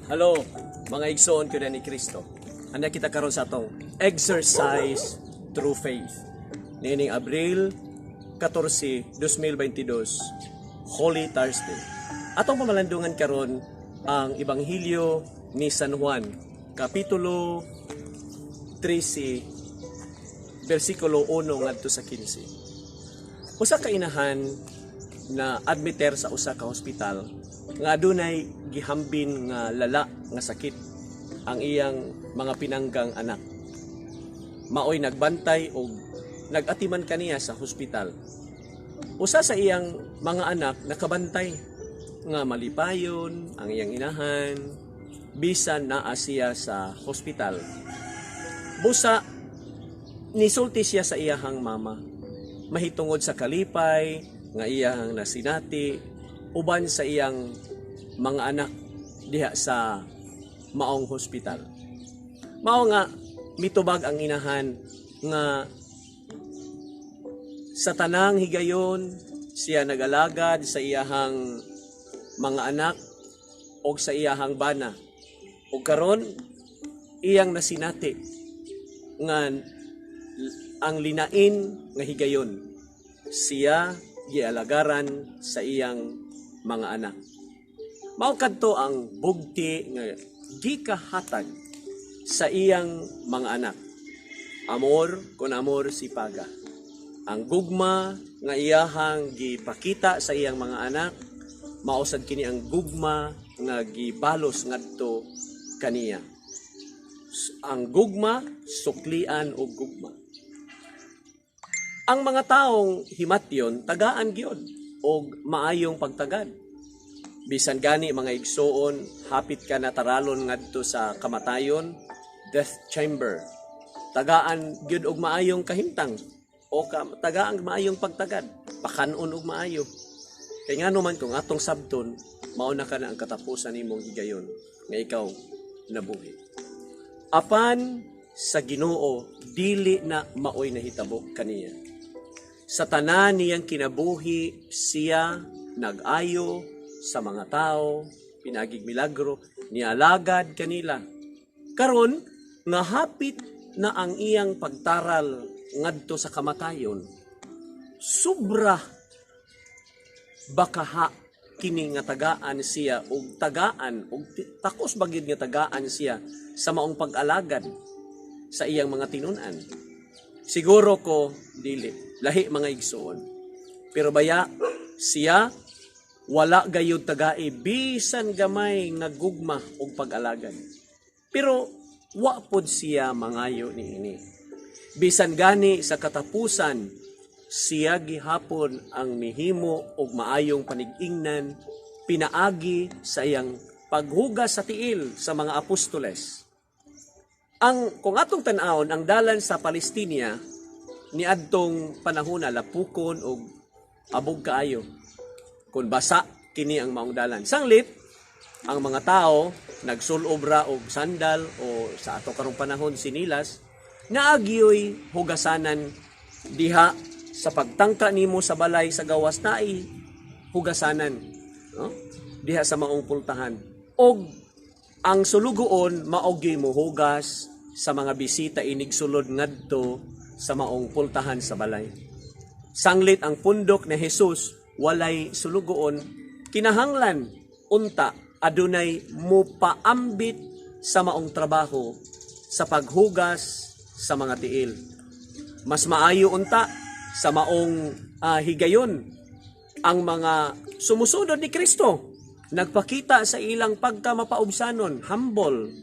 Hello, mga igsoon ko ni Kristo. Anda kita karon sa atong exercise through faith. Niining Abril 14, 2022, Holy Thursday. Atong pamalandungan karon ang Ebanghelyo ni San Juan, Kapitulo 13, versikulo 1 ngadto sa 15. Usa ka inahan na admiter sa usa ka hospital nga adunay gihambin nga lala nga sakit ang iyang mga pinanggang anak. Maoy nagbantay og nag-atiman kaniya sa hospital. Usa sa iyang mga anak nakabantay nga malipayon ang iyang inahan bisan naa siya sa hospital. Busa nisulti siya sa iyahang mama mahitungod sa kalipay nga iyahang nasinati uban sa iyang mga anak diha sa maong hospital. Mao nga mitubag ang inahan nga sa tanang higayon siya nag-alagad sa iyahang mga anak og sa iyahang bana. Ug karon iyang nasinati nga ang linain nga higayon siya gialagaran sa iyang mga anak. Mao kadto ang bugti nga gikahatag sa iyang mga anak. Amor con amor se paga. Ang gugma nga iyahang gipakita sa iyang mga anak, mao sad kini ang gugma nga gibalos ngadto kaniya. Ang gugma suklian og gugma. Ang mga taong himatyon tagaan gyud og maayong pagtagad. Bisan gani, mga igsoon, hapit ka na taralon ngadto sa kamatayon, death chamber. Tagaan gyud og maayong kahimtang o tagaan maayong pagtagad, pakanon og maayo. Kay ngano man kung atong sabton, mao na kana ang katapusan nimong higayon nga ikaw nabuhi. Apan sa Ginoo, dili na maoy nahitabo kaniya. Sa tanan niyang kinabuhi, siya nag-ayo sa mga tao, pinaagig milagro, nialagad kanila. Karon nga hapit na ang iyang pagtaral ngadto sa kamatayon, sobra bakaha kini nga tagaan siya og tagaan og takos ba gyud nga tagaan siya sa maong pag-alagad sa iyang mga tinun-an? Siguro ko dili lahi, mga igsoon. Pero baya siya wala gayud tagai bisan gamay nga gugma og pag-alagad. Pero wa pod siya mangayo niini. Bisan gani sa katapusan, siya gihapon ang mihimo og maayong panig-ingnan pinaagi sa iyang paghugas sa tiil sa mga apostoles. Ang kung atong tan-awon ang dalan sa Palestina niadtong panahona, lapukon og abog kaayo. Kung basa kini ang maong dalan. Sanglit ang mga tao nagsulob ra og sandal o sa ato karong panahon sinilas, naagyoy hugasanan diha sa pagtangka nimo sa balay sa gawas, naay hugasanan, no? Diha sa maong pultahan og ang sulugoon mao gyud mohugas sa mga bisita inigsulod ngadto sa maong pultahan sa balay. Sanglit ang pundok ni Jesus walay sulugoon, kinahanglan unta adunay mupaambit sa maong trabaho sa paghugas sa mga tiil. Mas maayo unta sa maong higayon, ang mga sumusunod ni Kristo nagpakita sa ilang pagkamapaubsanon, humble,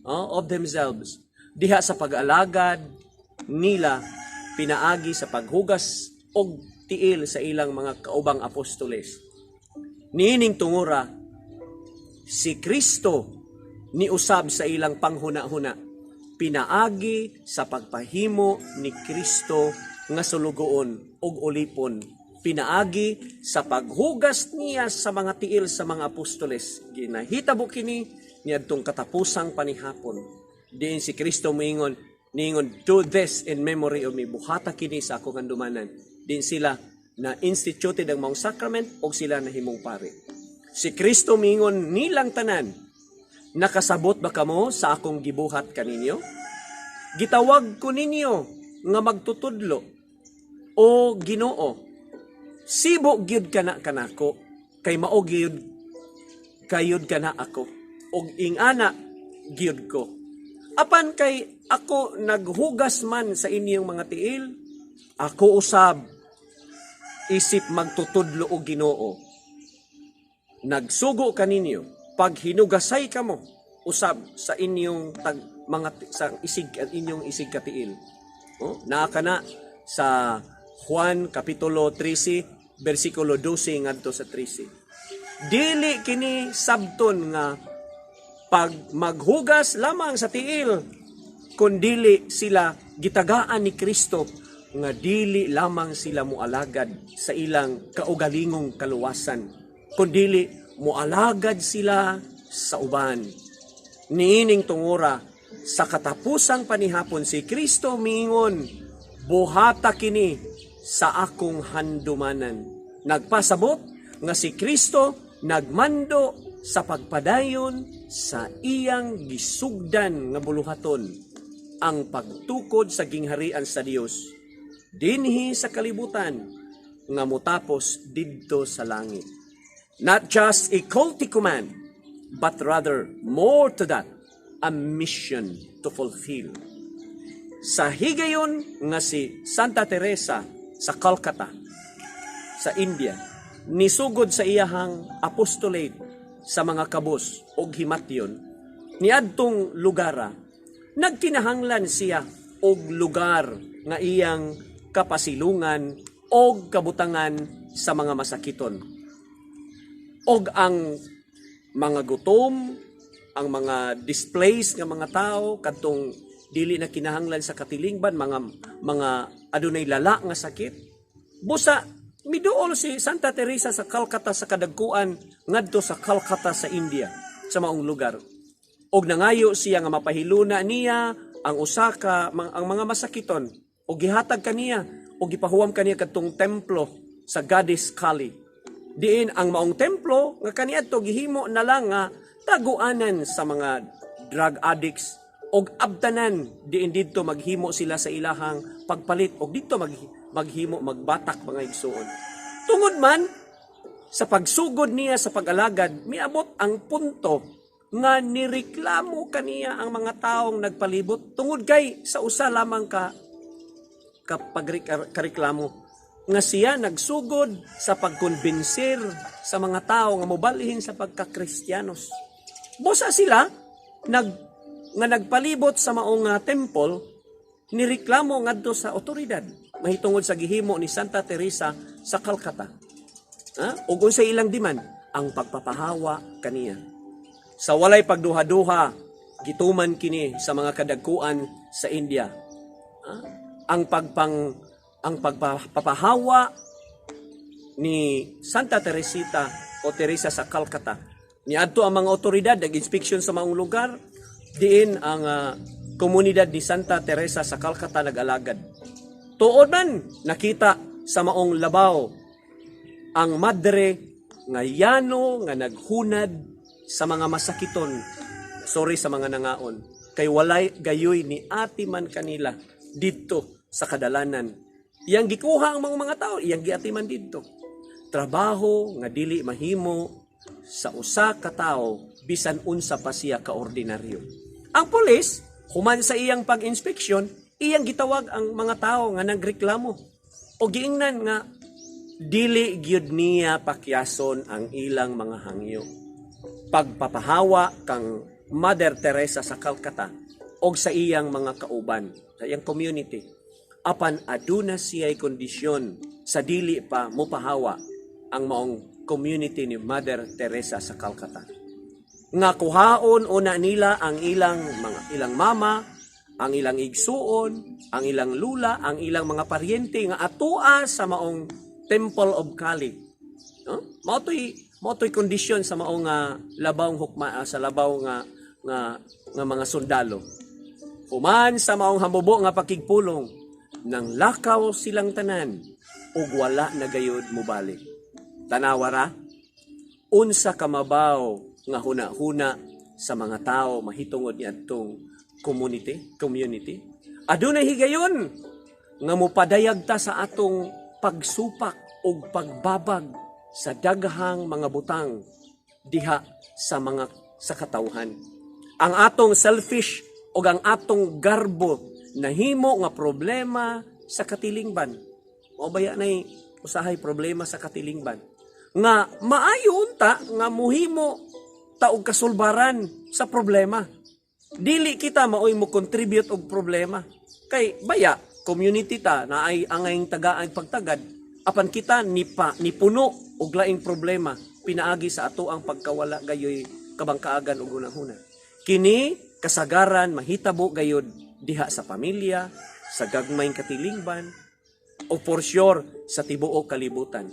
oh, of themselves diha sa pag-alagad nila pinaagi sa paghugas og tiil sa ilang mga kaubang apostoles. Niining tungura, si Kristo niusab sa ilang panghuna-huna pinaagi sa pagpahimo ni Kristo nga sulugoon og ulipon, pinaagi sa paghugas niya sa mga tiil sa mga apostoles. Ginahitabo kini niadtong katapusang panihapon, diin si Kristo moingon niingon, "Do this in memory of me," buhata kini sa akong handumanan, diin sila na instituted ang maong sacrament og sila nahimong pari. Si Kristo mingon nilang tanan, Nakasabot ba kamo sa akong gibuhat kaninyo? Gitawag ko ninyo nga magtutudlo o Ginoo. Sibo gyud kana kanako kay mao gyud kayod kana ako og ingana gyud ko. Apan kay ako naghugas man sa inyong mga tiil, ako usab isip magtutudlo og Ginoo. Nagsugo kaninyo, pag hinugasay kamo usab sa inyong tag mga sa isig ang inyong isig katiil. Oh, naa kana sa Juan kapitulo 13 bersikulo 12 ngadto sa 13. Dili kini sabton nga pag maghugas lamang sa tiil, kundili sila gitagaan ni Kristo nga dili lamang sila moalagad sa ilang kaugalingong kaluwasan, kundili moalagad sila sa uban. Niining tungura, sa katapusang panihapon, si Kristo miingon, "Buhata kini sa akong handumanan." Nagpasabot nga si Kristo nagmando sa pagpadayon sa iyang gisugdan nga buluhaton, ang pagtukod sa gingharian sa Dios dinhi sa kalibutan nga motapos didto sa langit. Not just a culty command, but rather more to that, a mission to fulfill. Sa higayon nga si Santa Teresa sa Calcutta, sa India, nisugod sa iyahang apostolate sa mga kabos og himatyon, niadtong lugara, nagkinahanglan siya og lugar nga iyang kapasilungan og kabutangan sa mga masakiton. Og ang mga gutom, ang mga displaced nga mga tao kadtong dili na kinahanglan sa katilingban, mga adunay lala nga sakit. Busa miduol si Santa Teresa sa Calcutta sa kadagkuan ngadto sa Calcutta sa India, sa maong lugar. Og nangayo siya nga mapahiluna niya ang usa ka ang mga masakiton og gihatag kaniya og gipahuwam kaniya kadtong templo sa Goddess Kali. Diin ang maong templo nga kaniadto gihimo na lang nga taguanan sa mga drug addicts og abtanan, diin didto maghimo sila sa ilahang pagpalit og didto maghimo magbatak, mga igsuon. Tungod man sa pagsugod niya sa pag-alagad, miabot ang punto nga nireklamo kaniya ang mga taong nagpalibot tungod kay sa usa lamang ka kapag kareklamo nga siya nagsugod sa pagkumbensir sa mga tao nga mobalhin sa pagkakristiyanos. Busa sila nga nagpalibot sa maong temple nireklamo ngadto sa otoridad mahitungod sa gihimo ni Santa Teresa sa Calcutta. Ha? Ug unsay ilang demand? Ang pagpapahawa kaniya. Sa walay pagduha-duha, gituman kini sa mga kadagkuan sa India. Ha? Ang pagpapahawa ni Santa Teresita o Teresa sa Calcutta. Niadto ang mga otoridad, nag-inspeksyon sa maong lugar, diin ang komunidad ni Santa Teresa sa Calcutta nag-alagad. Tuod man nakita sa maong labaw ang madre nga yano nga naghunad sa mga masakiton. Sorry sa mga nangaon. Kay walay gayoy ni ati man kanila didto sa kadalanan. Iyang gikuha ang mga tao, iyang giatiman didto. Trabaho nga dili mahimo sa usa ka tawo bisan unsa pa siya kaordinaryo. Ang pulis, human sa iyang pag-inspeksyon, iyang gitawag ang mga tao nga nagreklamo. O giingnan nga dili gyud niya pakyason ang ilang mga hangyo. Pagpapahawa kang Mother Teresa sa Calcutta og sa iyang mga kauban, sa iyang community. Apan aduna siya'y kondisyon sa dili pa mopahawa ang maong community ni Mother Teresa sa Calcutta. Nga kuhaon una nila ang ilang mga ilang mama, ang ilang igsuon, ang ilang lula, ang ilang mga paryente nga atua sa maong Temple of Kali. No? Mao to'y kondisyon sa maong labawng hukma, sa labaw nga mga sundalo. Human sa maong hamubo nga pakigpulong, nang lakaw silang tanan ug wala na gayud mobalik. Tanawa ra, unsa ka mabaw nga huna-huna. sa mga tao mahitungod niadtong community. Adunay higayon nga mopadayag ta sa atong pagsupak og pagbabag sa daghang mga butang diha sa mga sa katawhan. Ang atong selfish o ang atong garbo nahimo nga problema sa katilingban. O baya nay usahay problema sa katilingban. Nga maayo unta nga muhimo ta og kasulbaran sa problema. Dili kita maoy mo contribute og problema. Kay baya community ta na ay angayng tagaan pagtagad, apan kita nipa nipuno og laing problema pinaagi sa ato ang pagkawala gayoy kabangkaagan og hunahuna. Kini kasagaran mahitabo gayod diha sa pamilya, sa gagmayng katilingban, o for sure sa tibuok kalibutan.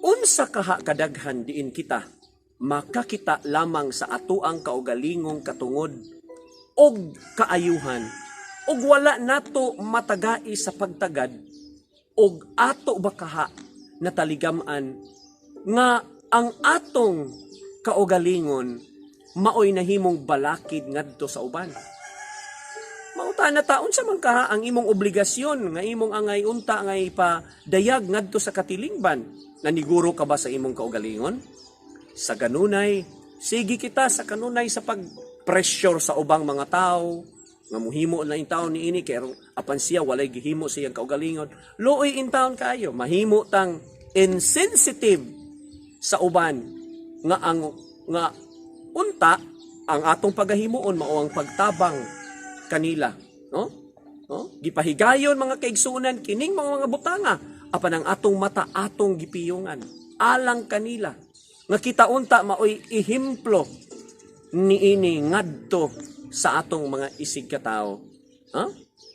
Unsa kaha kadaghan diin kita makakita lamang sa atoang kaugalingong katungod og kaayuhan og wala nato matagai sa pagtagad, og ato ba kaha nataligam-an nga ang atong kaugalingon maoy nahimong balakid ngadto sa uban? Mauta na ta, unsa man kaha ang imong obligasyon nga imong angay unta nga ipadayag ngadto sa katilingban? Naniguro ka ba sa imong kaugalingon? Sa ganunay, sige kita sa kanunay sa pag-pressure sa ubang mga tao nga muhimo na in taon niini, kay apan siya walay gihimo sa iyang kaugalingon. Luoy in taon kayo, mahimo tang insensitive sa uban nga ang nga unta ang atong pagahimuon mao ang pagtabang kanila, no? No, gipahigayon, mga kaigsuonan, kining mga butanga, apan ang atong mata atong gipiyungan alang kanila nga kita unta maoy ehemplo niini ngadto sa atong mga isig katao. Ha?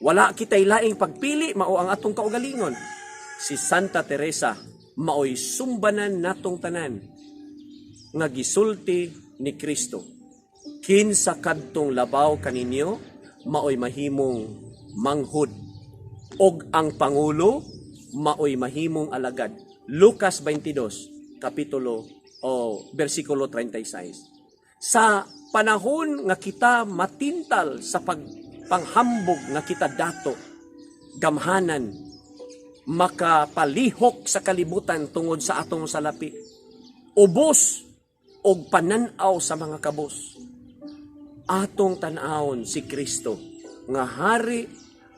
Wala kitay laing pagpili, mao ang atong kaugalingon. Si Santa Teresa maoy sumbanan natong tanan nga gisulti ni Kristo: "Kinsa kadtong labaw kaninyo maoy mahimong manghud og ang pangulo maoy mahimong alagad." Lucas 22 kapitulo o bersikulo 36. Sa panahon nga kita matintal sa pagpanghambog nga kita dato, gamhanan, makapalihok sa kalibutan tungod sa atong salapi, ubos og pananaw sa mga kabos, atong tan-awon si Kristo nga hari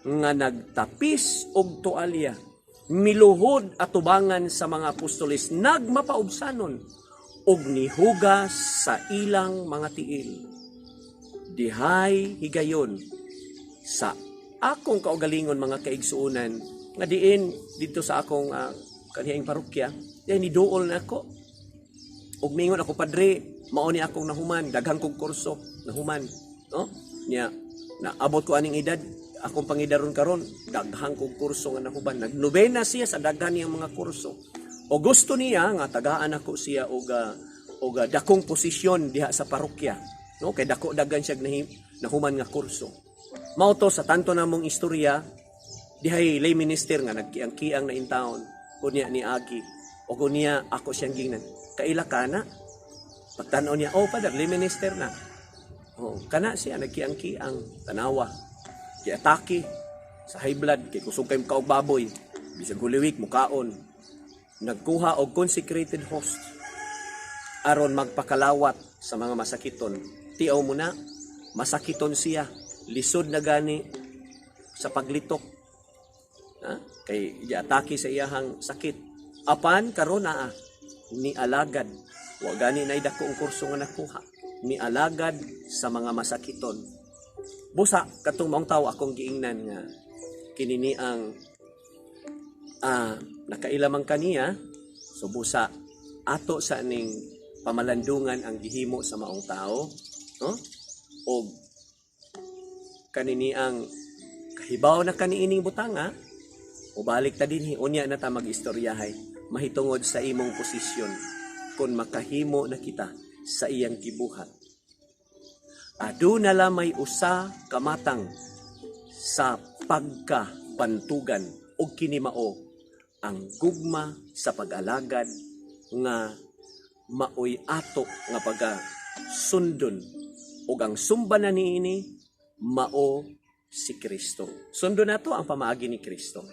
nga nagtapis og tualya, miluhod atubangan sa mga apostoles, nagmapaubsanon og nihugas sa ilang mga tiil. Dihay higayon sa akong kaugalingon, mga kaigsuonan, nga diin dito sa akong kanhiyang parokya diay niduol na ako ug mingon ako, "Padre, mao ni akong nahuman, daghang kong kurso nahuman," no? Niya naabot ko aning edad, akong pangidaron karon, daghang kong kurso nga nahuman. Nagnobena siya sa daghan niyang mga kurso o gusto niya nga tagaan ako siya og dakong posisyon diha sa parokya, no, kay dako daghan siya nahuman nga kurso. Mao to sa tanto namong istorya, dihay lay minister nga nagkiang-kiang na intawon unya ni agi o niya ako siyang gingnan, "Kaila ka na?" Pagtan-aw niya, "Oh, father, lay minister na." Oh, kana siya nagkiang-kiang, tanawa. Giatake sa high blood kay kusog kay kaog baboy. Bisag Holy Week mukaon. Nagkuha og consecrated host aron magpakalawat sa mga masakiton. Tiaw mo na, masakiton siya. Lisod na gani sa paglitok. Ha? Kay giatake sa iyahang sakit. Apan karon naa ni alagad. Wa gani na dako ang kurso nga nakuha. Ni alagad sa mga masakiton. Busa katong maong tawo akong giingnan nga kini ni ang nakaila man kaniya, so busa ato sa ning pamalandungan ang gihimo sa maong tao, no, og kanini ang kahibaw na kaniining butanga o balik ta dinhi unya na ta mag-istoryahay mahitungod sa imong posisyon kung makahimo na kita sa iyang gibuhat. Aduna lamay usa ka matang sa pagkabantugan og kini mao ang gugma sa pag-alagad nga maoy ato nga paga sundon. Ug ang sumbanan niini mao si Kristo. Sundon nato ang pamaagi ni Kristo.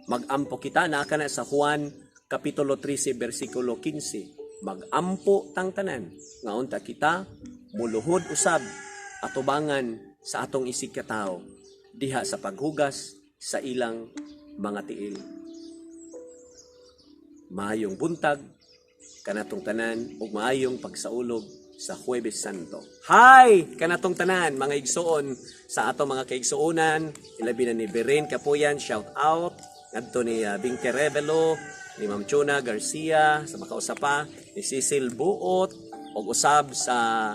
Magampo kita na kana sa Juan Kapitulo 13 bersikulo 15. Magampo tang tanan nga unta kita muluhod usab atubangan sa atong isigkatawo diha sa paghugas sa ilang mga tiil. Maayong buntag kanatong tanan ug maayong pagsaulog sa Huwebes Santo. Hi kanatong tanan, mga igsoon, sa atong mga kaigsuonan, ilabi na ni Beren Kapuyan, shout out ngadto ni Bingke Revelo, ni Ma'am Chuna Garcia sa makausa pa, ni Cecil Buot ug usab sa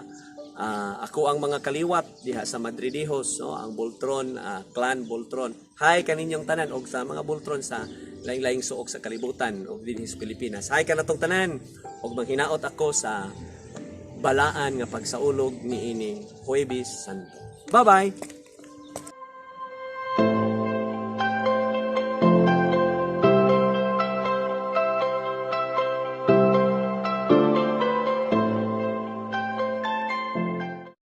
ako ang mga kaliwat diha sa Madridijos, no, ang Boltron, clan Boltron. Hi kaninyong tanan og sa mga Boltron sa laing-laing suok sa kalibutan ug dinhi sa Pilipinas. Hi kanatong tanan ug manghinaot ako sa balaan nga pagsaulog niining Huwebes Santo. Bye-bye.